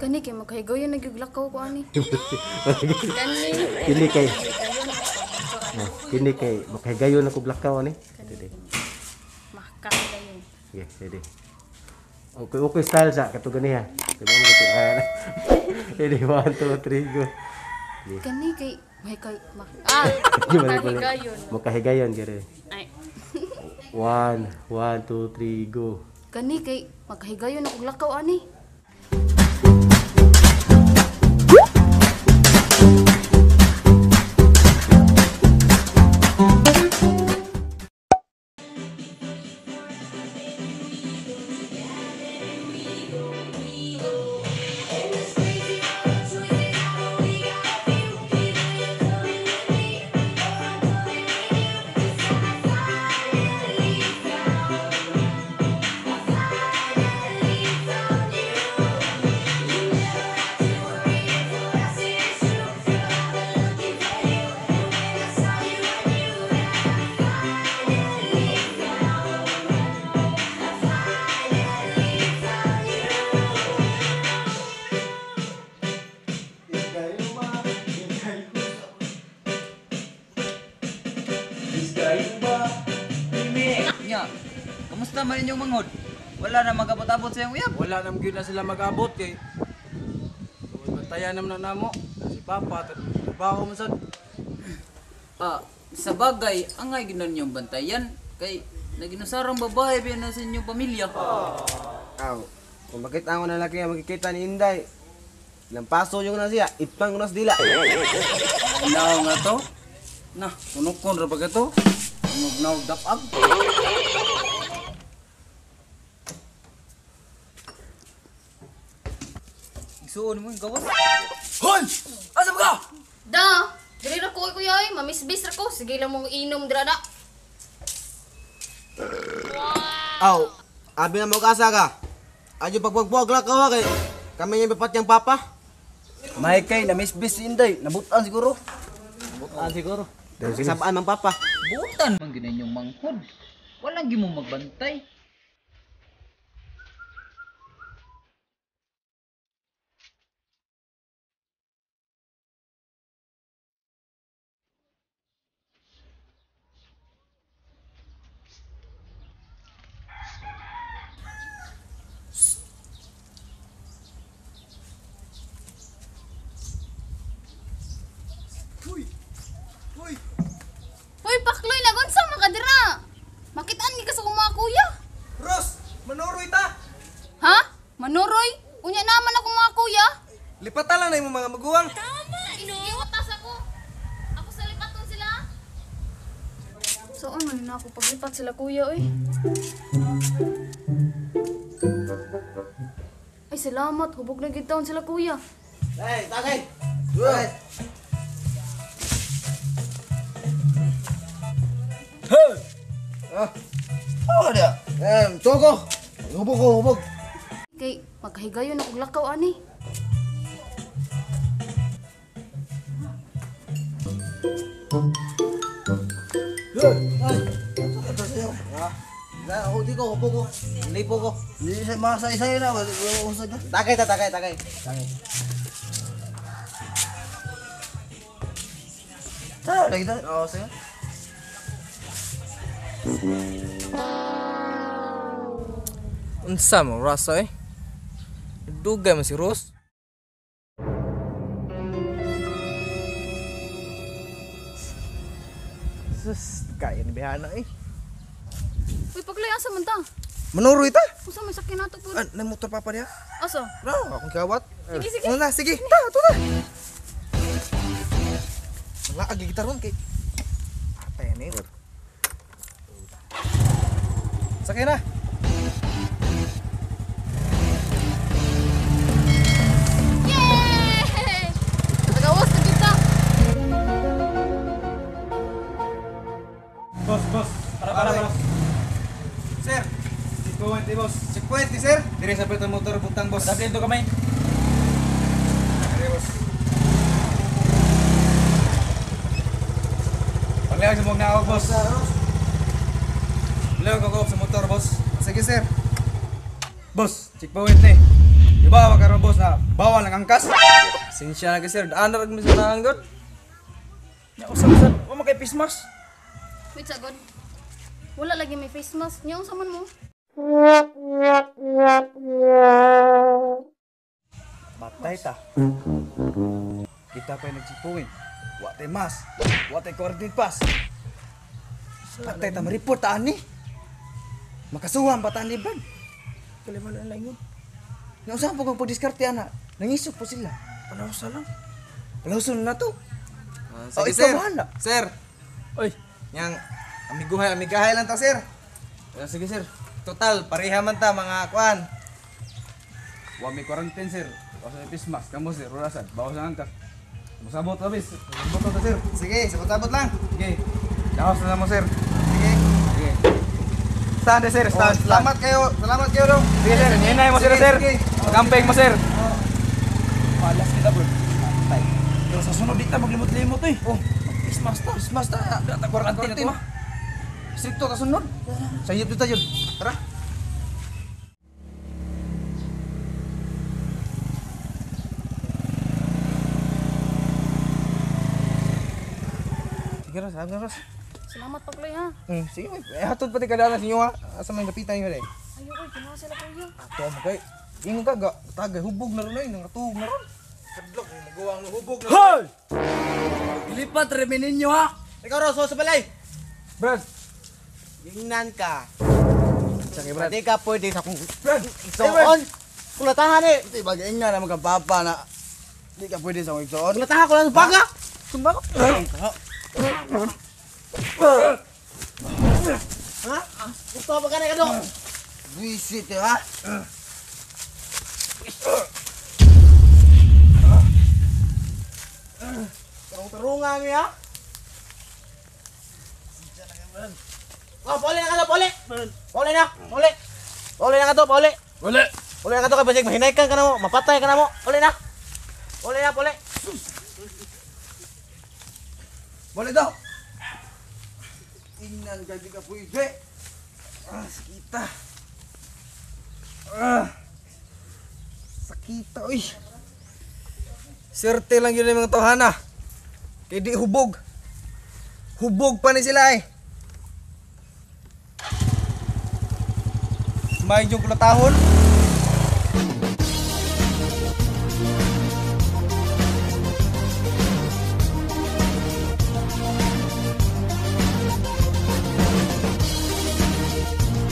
Kani kay magkahigayon na gyud lakaw ko ani. Kani. Kini kay. Kini kay makahigayon ako lakaw ani. Dili. Makahigayon. Sige, ready. Okay, okay style sa kato ganiha. Diba mo gito? Ready, 1, 2, 3, go. Kani kay may kay makahigayon. Makahigayon gere. Ay. 1, 1, 2, 3, go. Kani kay magkahigayon ako lakaw ani. Nya, kamusta man inyong manghod? Wala na magabot-abot sa iyong uyab. Wala na gyud na sila mag-abot kay bantayan naman na namo si Papa trabaho man sad. Ah, sa bagay, angay gyud na ninyong bantayan kay naginusarang babae biya na sa inyong pamilya. Aw, kung makita ko na laki ang makikita ni Inday. Lampaso yung na siya, itpang ko na sa dila. Inaw nga to. Na, tunukon ra ba ka to? Tungog dapag. Igsuon mo yung gawas. Hoy! Asa ba ka? Da, diri ra ko kuya oy, mamisbis ra ko. Sige lang mong inom dira na. Aw, abi na mo kasa ka. Adyo pagbuwag la ka kay kami niya bapat yang papa. May kay na misbis si Inday, nabutan siguro. Nabutan siguro. Sabaan man papa. Butan man gyud na inyong manghod. Walang gyud mo magbantay. Hoy, pakloy lagon sa mga dira. Makitaan ni ka sa akong mga kuya. Ros, manuroy ta. Ha? Manuroy? Unya naman akong mga kuya. Lipatan lang na imong mga maguwang. Tama, no? Iwatas ako. Ako sa lipaton sila. So, ano na ako paglipat sila kuya, oy. Ay, salamat. Hubog na gid taon sila kuya. Hey, tagay. Hey. Hey! Ah. Oh, dia. Eh, toko. Hubog ko, hubog. Kay magkahigayon ako lakaw ani. Ay. Ito sa'yo. Ha? Na, ako di ko, hubog ko. Lipo ko. Di sa mga sa-isay na, wala usad na. Tagay ta, tagay, tagay. Tagay. Ta, lagi ta. Oh, sige. Unsa mo rasa eh? Dugay man si Rose. Sus, kaya ni Bihana eh. Uy, pakloy asa man ta? Manuroy ta. Unsa man sakyan nato po? Ah, na motor papa niya. Asa? No, akong kawat. Sige, sige. Ano na, sige. Ta, to na. Wala agi kita ron kay. Atay ni. Sakay na. Yay! Nagawas na kita. Boss, boss. Para, para, para. Sir, 50, boss. 50 sir. Dire sa pito motor butang, boss. Dapat dito kamay. Dire, boss. Paglihag sa mga naog, boss. Paglihag ako sa motor, boss. Sige sir. Boss, checkpoint ni. Diba, karon boss na bawal nang angkas. Sinsya na kay sir, daan na rag mi sa nang god. Nya usab-usab, wa man kay face mask. Wait sa god. Wala lagi may face mask. Nya unsa man mo? Patay ta. Kita pa'y nagsipuwin. Wa tay mask, wa tay quarantine pass. Patay ta ma-report ta ani. Makasuhan pa ta ani brad. Kaliwala na ingon. Nya unsa po kang pagdiskarte ana? Nangisog po sila. Palawsa lang. Palawson na to. Sige, Oh, sir. ikaw bahala. Sir. Oy, Yang amiguhay amigahay lang ta, sir. Sige sir. Total, pareha man ta mga kuan. Wa may quarantine sir. Wa sa face mask kamo sir, wala sad. Bawas ang angkas. Musabot ta bis. Musabot ta sir. Sige, sabot-sabot lang. Sige. Daos na mo sir. Sige. Sige. Stand sir, Oh, stand. salamat kayo. Salamat kayo dong. Sige sir, hinay mo sir Sige, sir. sige. Camping mo sir. Palas kita bro. Patay. Pero sa sunod di ta maglimot-limot eh. Oh, face mask ta. Face mask ta. Ta quarantine na to. ah. Stricto ta sunod. Sayop ta yun. Tara. Sige ros, sige ros. Salamat pagloy ha. Sige, eh, hatod pati kadala sa inyo ha. Asa may lapitan yun eh. Ayo oy, ginawa sila kuya. Ato mo kay. Ingon ka ga, tagay hubog na ron ay, nangatuog na ron. Kadlok magawa ang hubog na. Hoy! Ilipat remin ninyo ha. Ikaw ros, sa balay. Brad. Ingnan ka. Sige Brad. Hindi ka pwede sa kung Brad. igsoon. Kulatahan eh. Di ba ingnan na mga papa na di ka pwede sa akong igsoon. Kulatahan ko lang sa baga. Sumba ko. Ha? Gusto ba ka na kado? Buisit eh, ha. Tarong-tarungan niya. Oh, pauli na ka to, pauli. Pauli na, pauli. Pauli na ka to, pauli. Wala. Pauli na ka to, kay basig mahinay ka na mo, mapatay ka na mo. Pauli na. Pauli na, pauli. Boleh daw. Ingnan ka di ka pwede. Ah, sakita. Ah. Sakita oy. Swerte lang yun yung mga tawhana. Kay di hubog. Hubog pa ni sila eh. May yung kulatahon.